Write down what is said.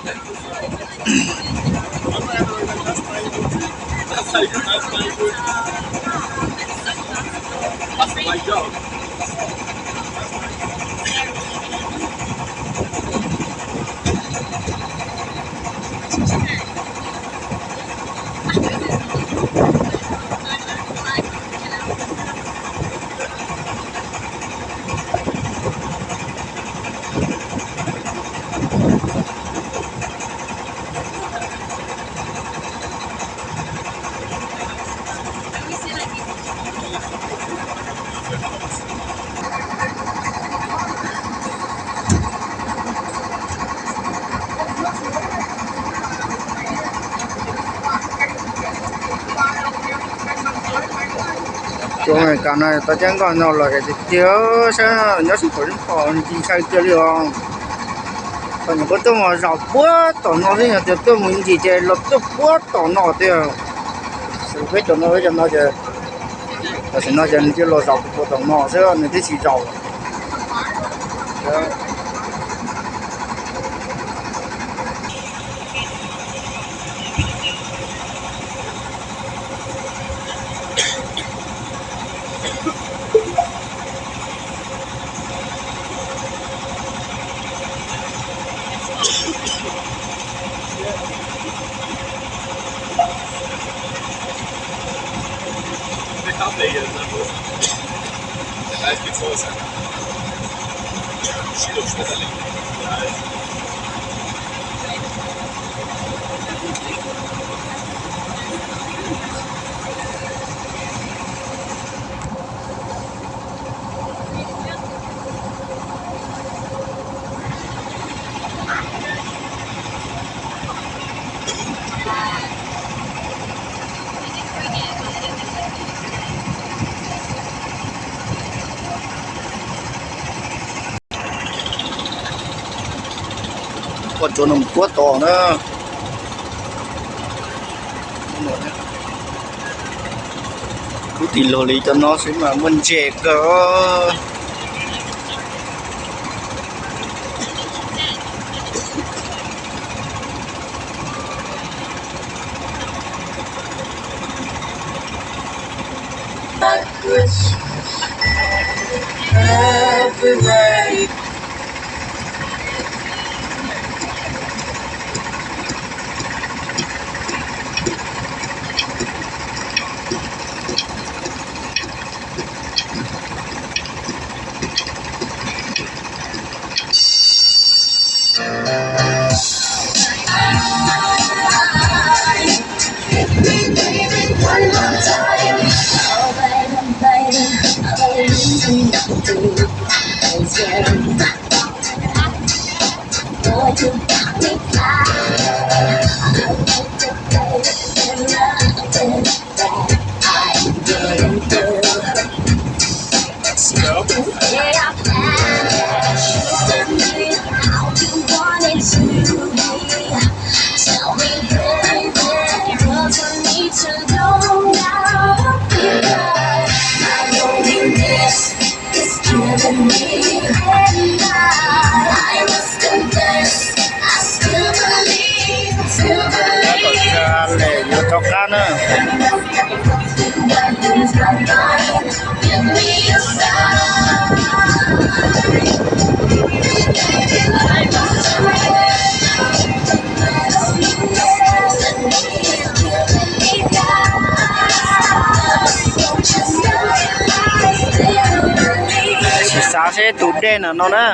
Cov Amelikas no tau ceeb nkoj no los tiag tiag, saib nyob sib pom sib pom ntsis ntshai tiag li os. Thaum nyuam qhuav tuaj mus zaum puag tom no xwb, yog tias tuaj mus ntsis ces los tuaj puag tom no tiag. Peb cov no, peb cov no ces tam sim no ces nws cia los zaum puag tom no xwb, nws twb tsis zaum. Ua tsuav no puab tom na. Lub tim lug li cov no xwb mas muaj ntses kawg. Yuav rov qab na. Sim xav seb tus dej na no na.